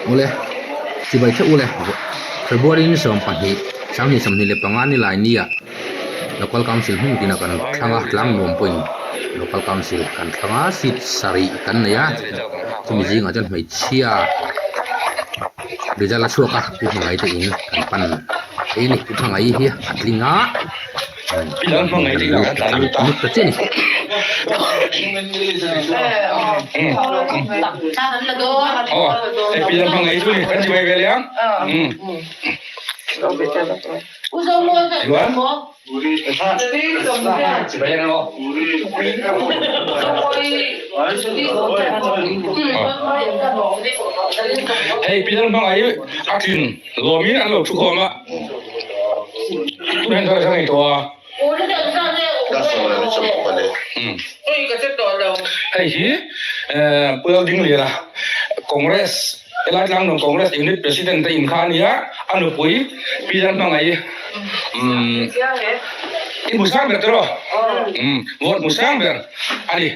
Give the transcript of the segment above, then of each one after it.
Awle chibai theuh ule February ni 12 2025 ni lai nia Local Council hmun tina kan thlang a tlang nuam pawhin Local Council kan thlang a seat sarih kan nei a chumi zingah chuan hmeichhia result a chhuak a pu hmangaih te in kan pan thei a ni pu hmangaih hi a tling a. Hei Pitar hmangaih a tlin lawmin an lo thukhawm a. Hei hi Pual Dingliana Congress helai tlangnuam Congress Unit President te in kha a nia, a nupui Pi Lalhmangaih i hmu sang ber tiraw? Vote hmu sang ber a ni.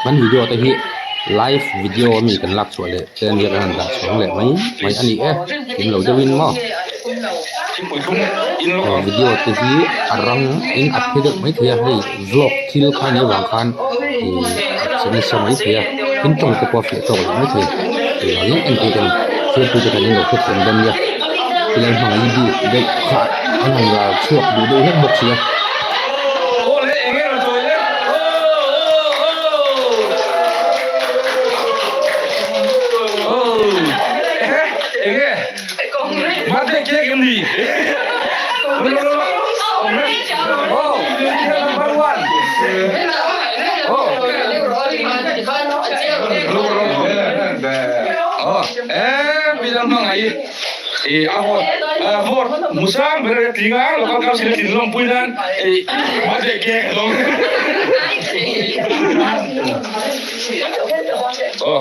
Kan video te hi live video ami kan lak chhuah leh te ania kan han dah chhuang leh mai mai a ni e kim lo deuhin maw video te hi a rang in a phe deuh maithei a hei vlog thil kha nih avang khan ih a che nasa maithei a tin tawng te pawh a fiah tawk lo maithei chuvangin en tur ten thilpui te khan in lo hrethiam dawn nia tilai hmangaih bik deuh kha an han lar chhuak duh deuh hlek bawk si a.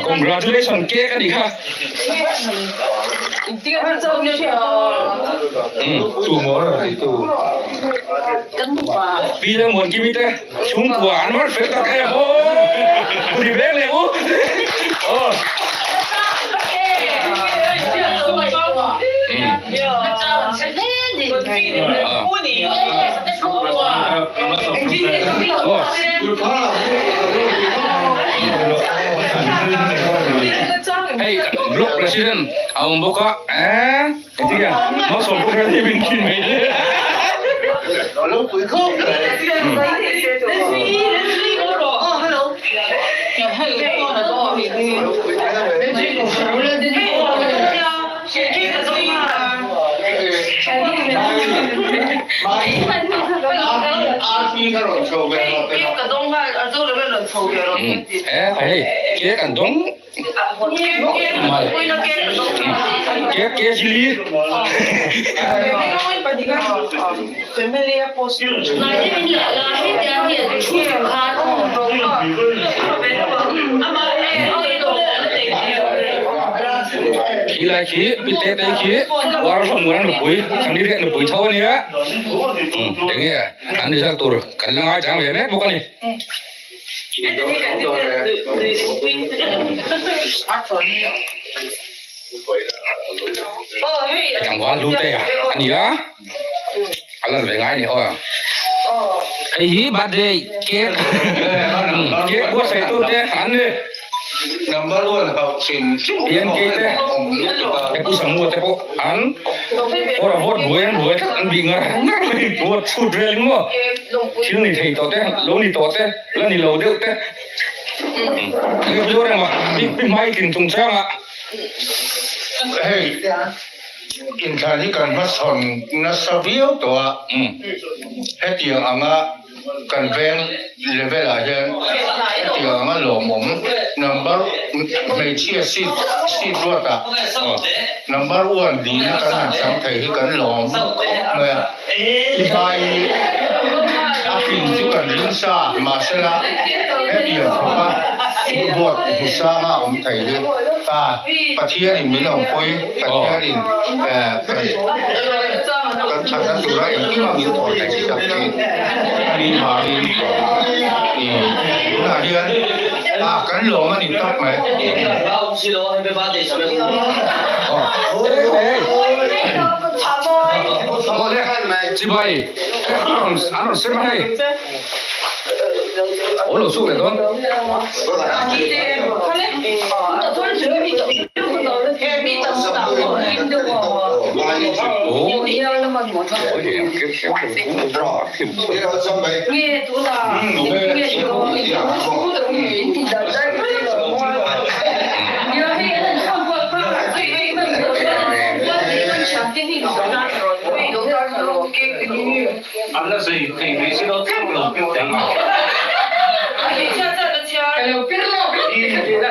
Congratulations cake a nih kha. Pi le muan kimi te chhungkua an var fel tak em aw ri veng leh u aw. Hei block president a awm bawk a eh engtin nge malsawm bawk hian min khin mai le. Hei cake an dawng mai cake ke chili Khi lai khi pi te te khi war hlawm ngun an nupui candidate nupui tho a nia eng nge an result tur kan la ngai chang ve mek bawk a ni. Tlangval lu te a ni a a lan ve ngai a ni aw hei hi birthday cake cake buatsaih tu te an ni PNK te Pu Samua te pawh an vote a vote buai an buai tlat an bih ngar ngar mai vote chhut vel in maw thil ni thei tawh te lo ni tawh te la ni lo deuh te eng emaw reng a pi hmai tlin chungchangah. Hei inthlan hi kan hmachhawn nasa viau tawh a, hetiang anga kan veng level ah hian hetiang anga lawmawm number hmeichhia seat seat ruat ah number one nihna kan han chang thei hi kan lawm mai a. I hmai a fing chu kan ring sa, mahsela hetiang khawpa ruat hmu sanga a awm thei hi ta Pathianin min awmpui, Pathianin kan thatna tura engkim a min thawn thei tak thin a nih vangin tunah hian kan lawm a ni tak mai. Chibai an rawn sem a hei aw lo chhuk leh dawn.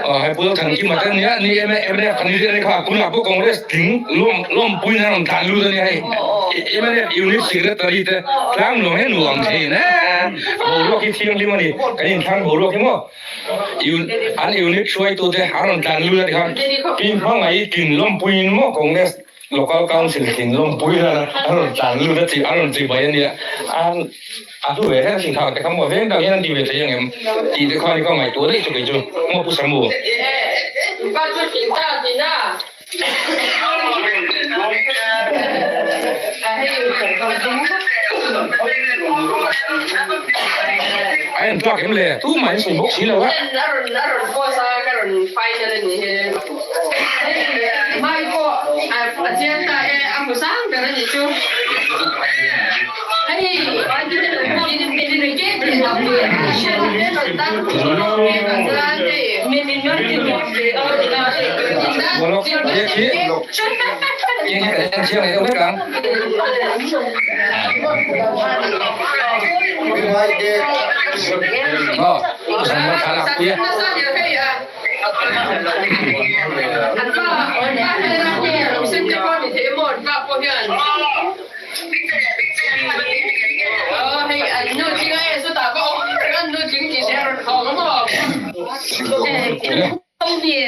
Hei Pu Thankima te nia ni mnf kan ni a ni kha tunah pawh Congress tling lawmpui nan rawn tlan lut a nia hei mnf unit secretary te tlang nuam hian nuam thin e boruak hi thianghlim a ni kan inthlang boruak hi maw an unit hruaitute an rawn tlan lut a ni kha pi hmangaih tlin lawmpuiin maw Congress Local Council thin lawmpui hian a rawn tlan lut a tih a rawn ti mai a nia. A hlu ve reng thin kha te kha maw veng dang hian an ti ve thei ang em tih te kha ni ka ngaihtuah daih chu kei chu maw Pu Samu. A en tlak em le? Tumah in sawi bawk si lo a.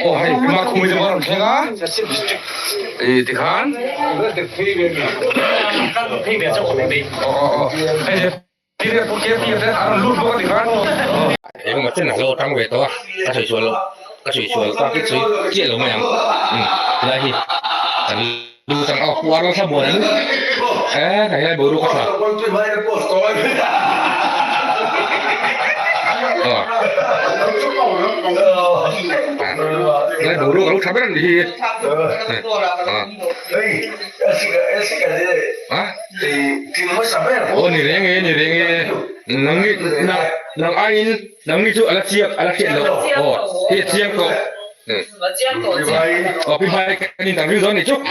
Aw hei hma khumi te pawh a rawn thleng a ih tikhan aw aw aw hei Engemaw chen a lo tang ve tawh a, ka sawi sual loh, ka sawi sual tak hi sawi chiah lo mai ang, umm tilai hi kan lu tang a puar nasa buan an e ka helai boruak a tha aw helai boruak a lo tha ber a nih hi a. Aw ni reng e, ni reng e. Nang ni, nang, nang aiin, nang ni chu a la chiak, a la hriat loh. Aw, hei a chiang tawh. Aw, pi hmai kan interview dawn ni chu. Aw,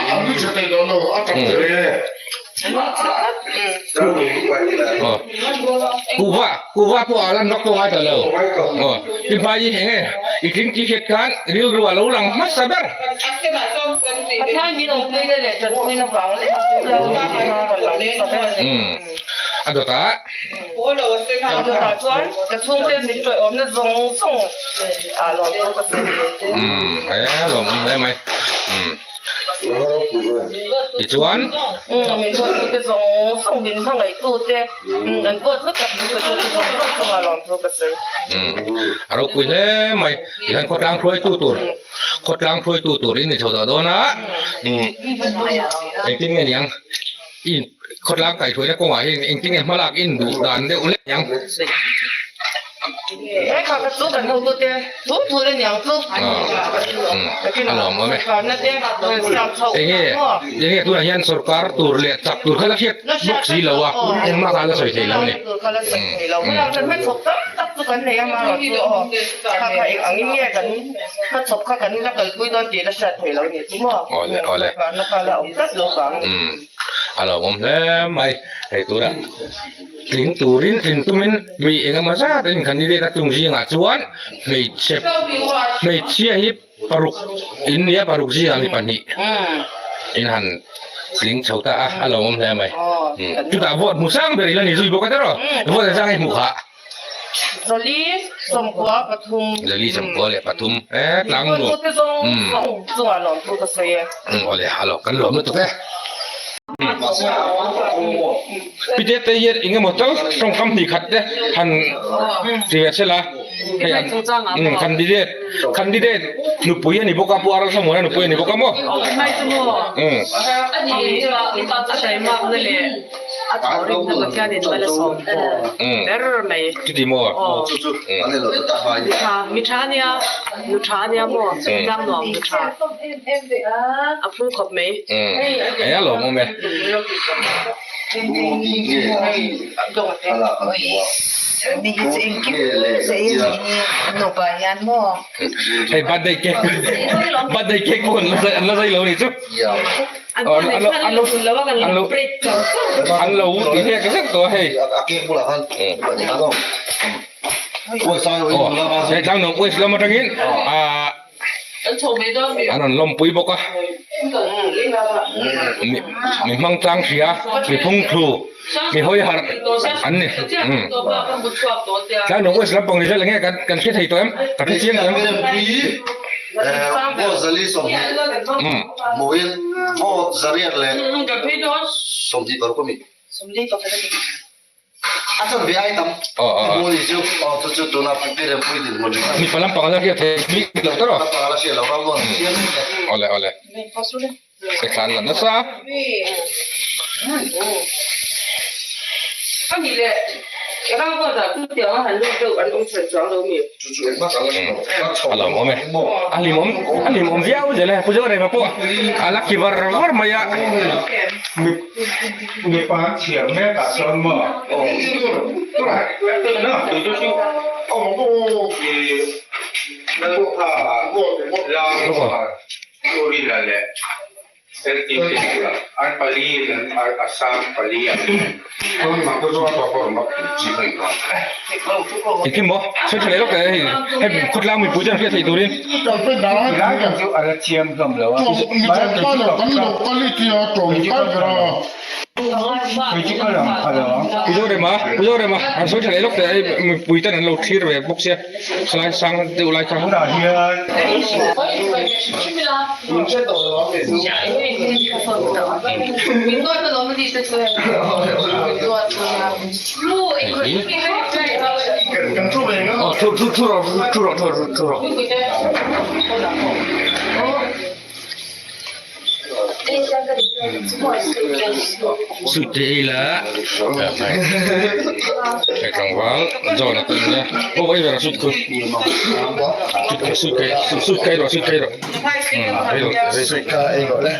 kuhva, kuhva pawh a lan vak pawh ngai ta lo. Aw, pi hmai hi eng nge, i tling tih hriat khan rilru a lo lang hmasa ber. A dawt a. Umm he lawm awm hle mai. Umm tichuan. Umm a ropui hle mai. Tihian khawtlang hruaitu tur. Khawtlang hruaitu tur in ni chho tawh dawn a, engtin nge niang in khawtlang kaihhruaina kawngah hian engtin nge hmalak in duh dan deuh lek niang. A lawm awm e. Enge enge tunah hian sorkar tur leh chak tur kha la hriat bawk si lo a, engmah kha la sawi thei lo a ni. Awle awle. A lawm awm hle mai hei tunah. Tling turin tlin tumin mi engemaw zat in candidate a tung zingah chuan hmeichhe hmeichhia hi paruk in nia paruk zingah mi pahnih in han tling chho ta a a lawmawm hle mai chutah vote hmu sang ber ila ni zui bawk a tiraw vote a sang hi hmuh khah Zali sawmkua pathum Zali sawmkua leh pathum e tlang nu awle a lo kan lawm lutuk e. Pite te hian eng emaw tal tawngkam hnih khat te han ti ve sela hei an candidate candidate nupui a ni bawk a Pu Arul Samuel a nupui a ni bawk a maw chuti maw Eng a lawmawm e. Hei birthday cake birthday cake pawh an la zai an la zai lo nih chu. An lo an lo an lo an lo ti hlek zet tawh a hei. Aw hei tlangnuam west lam atangin ah An rawn lawmpui bawk a, mi hmang tlang hria, mi phung thlu, mi hawi harh an ni. Tlai nuam West lampang result enge kan hre thei tawh em? Ka hre chiang tawh em? A chan ve ai tam. Aw ni chu. Aw chu chu tuna pi rem pui din hmun ringawt. Mipa lampang la hriat thei bik lo ta rawh. Lampang la hriat lo ram rawn chiang e. Awle awle. Ka thlan la nasa. Ani le ram rawn dah tu tiang a han lut deuh an awm chhan chuang lo mi. Chu chu engmah ka la hre lo. A lawmawm e. A hlimawm a hlimawm viau zel e. Pu Zorema pawh a la ki var var mai a. Mipa an chhiar mek ah chuan maw Engkim maw sawi tha leh lawk teh hei hei khawtlang mipui te an hriat theih turin. Pu Zorema Pu Zorema an sawi tha leh lawk teh hei mipui ten an lo thlir ve bawk sia khalai sang deuh lai kha. Aw thu thu thu rawh thu rawh thu rawh thu rawh. Suite ei la hei tlangval John a tih nia aw ei ber a suit khu suit kai suit kai rawh suit kai rawh ei rawh ei Suit kha ei rawh le.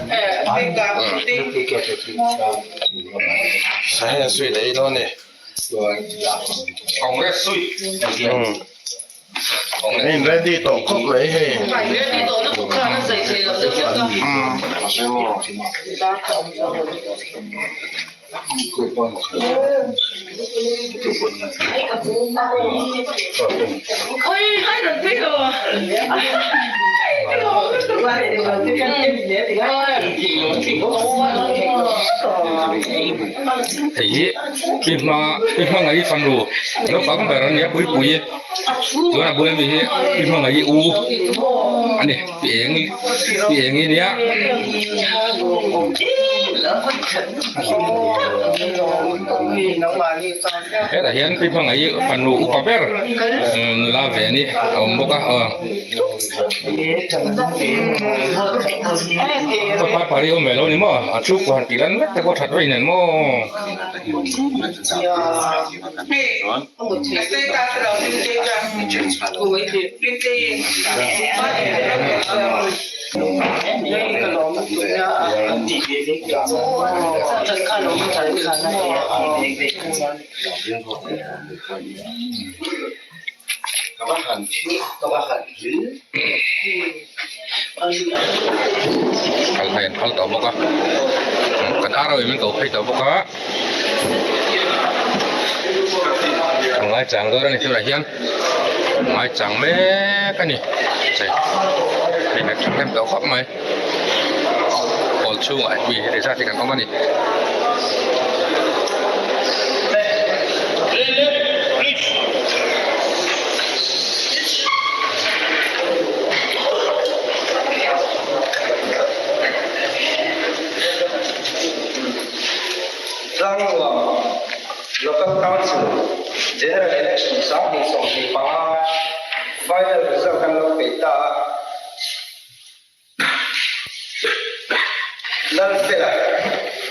Hei suit ei dawn ni. Congress suit. In ready tawh khawp mai hei. Hei hi i hma i hmangaih i fanu naupang ber a nia puipui chuan a bula mi hi i hmangaih i u a ni pi eng pi eng i nia. Hetah hian pi hmangaih hi fanu upa ber nula ve a ni a awm bawk a aw Kawt pari awm ve lo ni maw a chhungkua han tih lan vek te pawh that vek nen maw. Kal phei an phal tawh bawk a kan ar awih min ko phei tawh bawk a a ngaichang dawn a ni tunah hian ngaichang mek a ni hei hei tha hnem tawh khawp mai hall chhungah mi heti zat hi kan awm a ni. Tlangnuam Local Council General Election 2025 final result kan lo peih ta a. Lalfela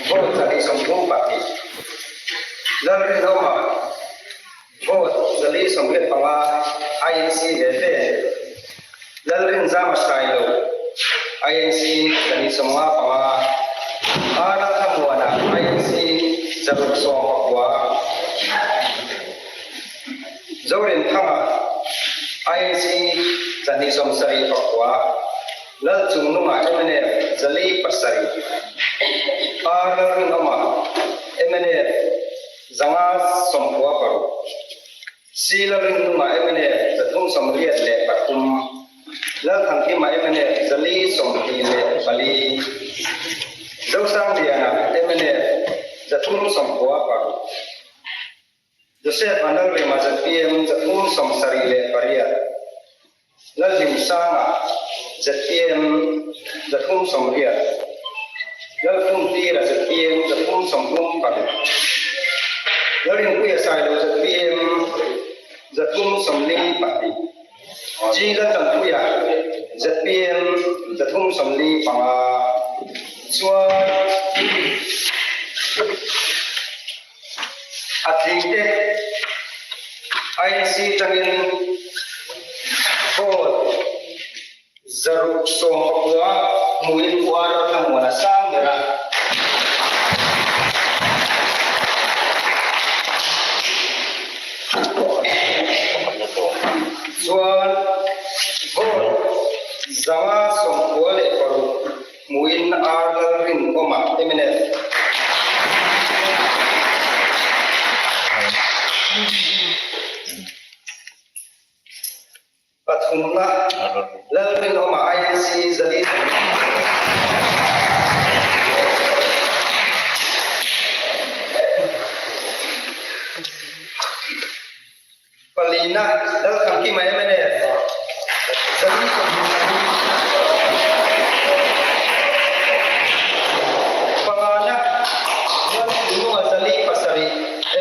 vote 132, Lalrinawma vote 175 INC ve ve, Lalrinzama Sailo INC 155, R Lalthamuana INC 169, Zorinthanga, INC 279, Lalchungnunga mnf 407, R Lalrinawma mnf 596, C Lalrinnunga mnf 383, Lalthankima mnf 424, Zosangliana mnf 396. Joseph Vanlalrima zpm 378, Lalhlimsanga zpm 380, Lalkhumtira zpm 336, Lalrinpuia Sailo zpm 342, G Laltanpuia zpm 345 chuan A tlingte INC tangin vote 119 hmuin Puar Thlamuan a sang ber a. Chuan vote 596 Hmuin Ar Lalrinawma, mnf. Pathumna, Lalrinawma, INC, Zali Palina, Lalthankima mnf, Zali 24. Pangana, Lalthununga Zali 7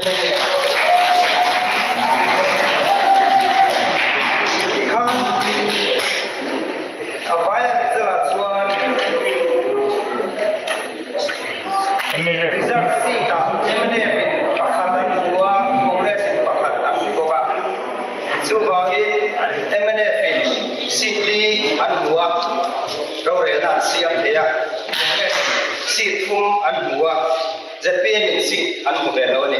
mnf. Tikhan a vaia result-ah chuan Reserve seat-ah mnf in pakhat an hmu a, Congress in pakhat an hmu bawk a. Chuvangin mnf in seat li an hmu a, rorelna an siam thei a, Congress in seat thum an hmu a, zpm in seat an hmu ve lo a ni.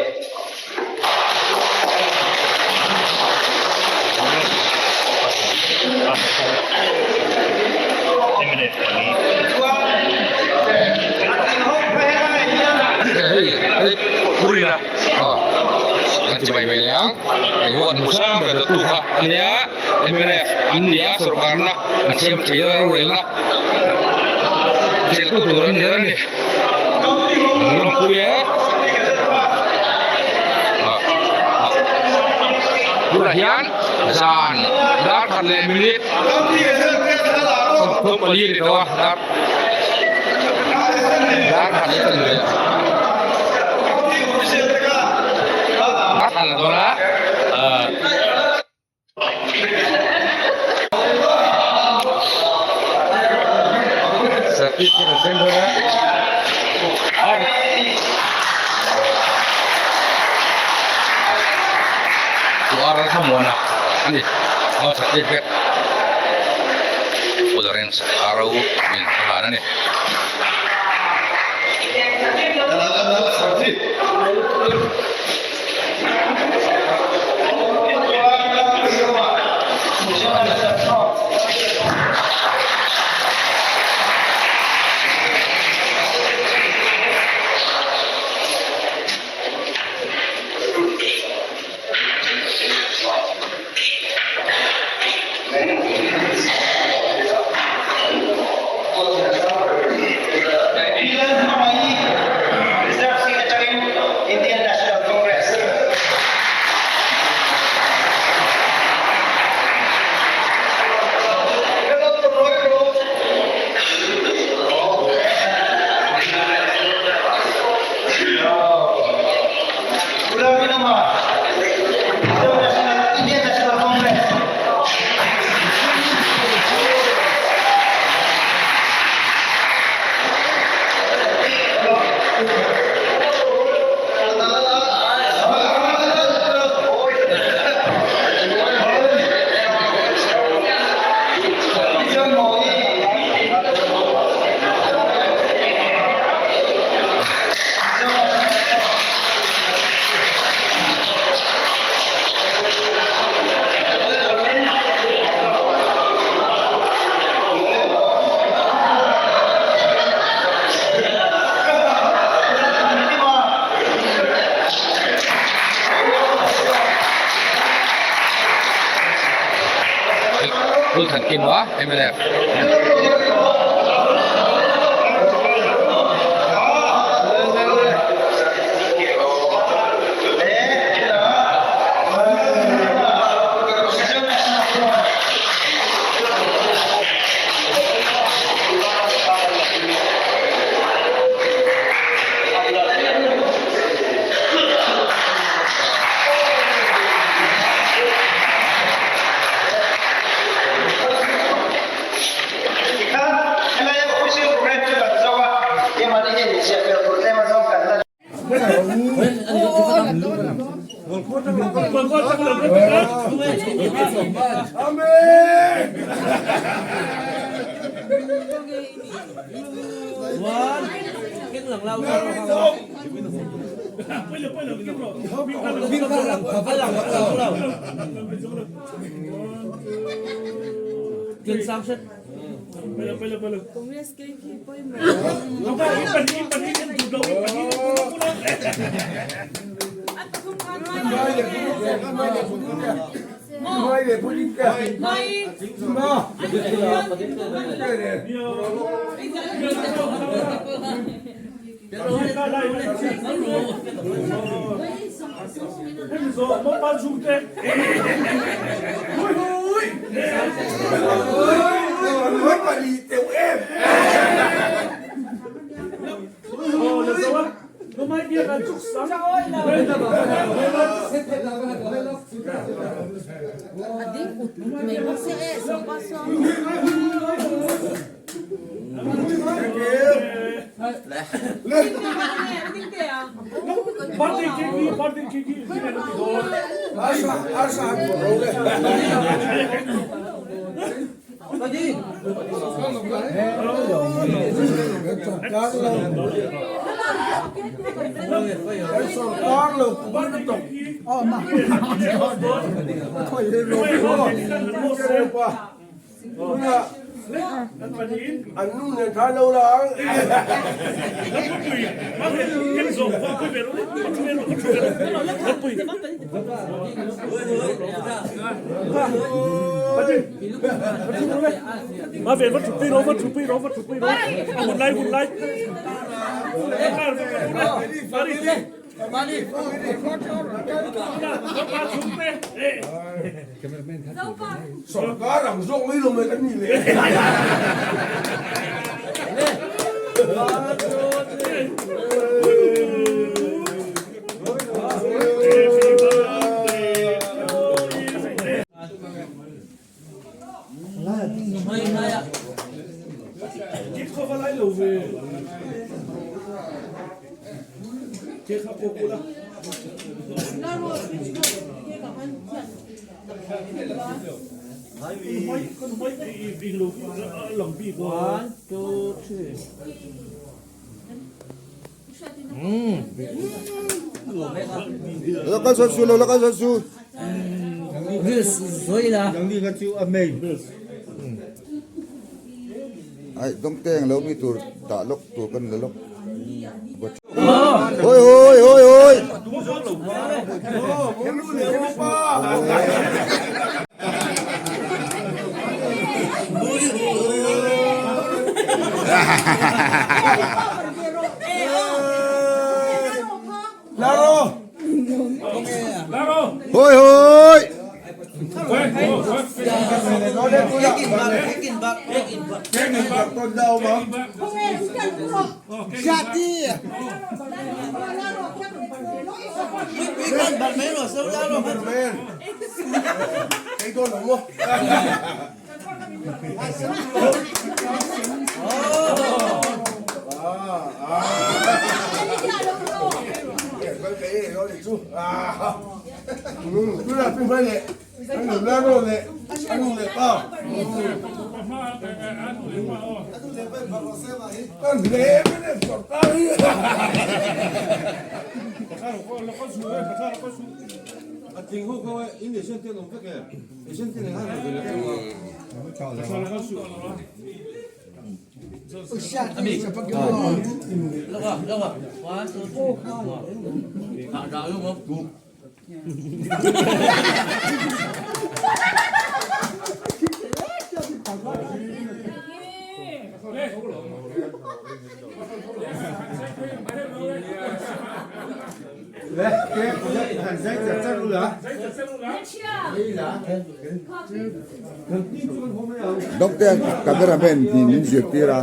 Tunah hian zan dar khat leh minute 34 ni tawh a dar dar khat. han ei tan ve a thlan a dawn a ah. Certificate a seng dawn a. Tuar thlamuan a ani aw certificate Pu Lawrence Aro in a hlan a ni. Reserve seat atangin Indian National Congress. Indian National Congress. Lalthankima mnf. Ai dawngteng lo mi tur dah lawk tur kan la lawk. Hoi hoi hoi hoi. Hoi hoi. Doctor cameraman tiin min zirtir a.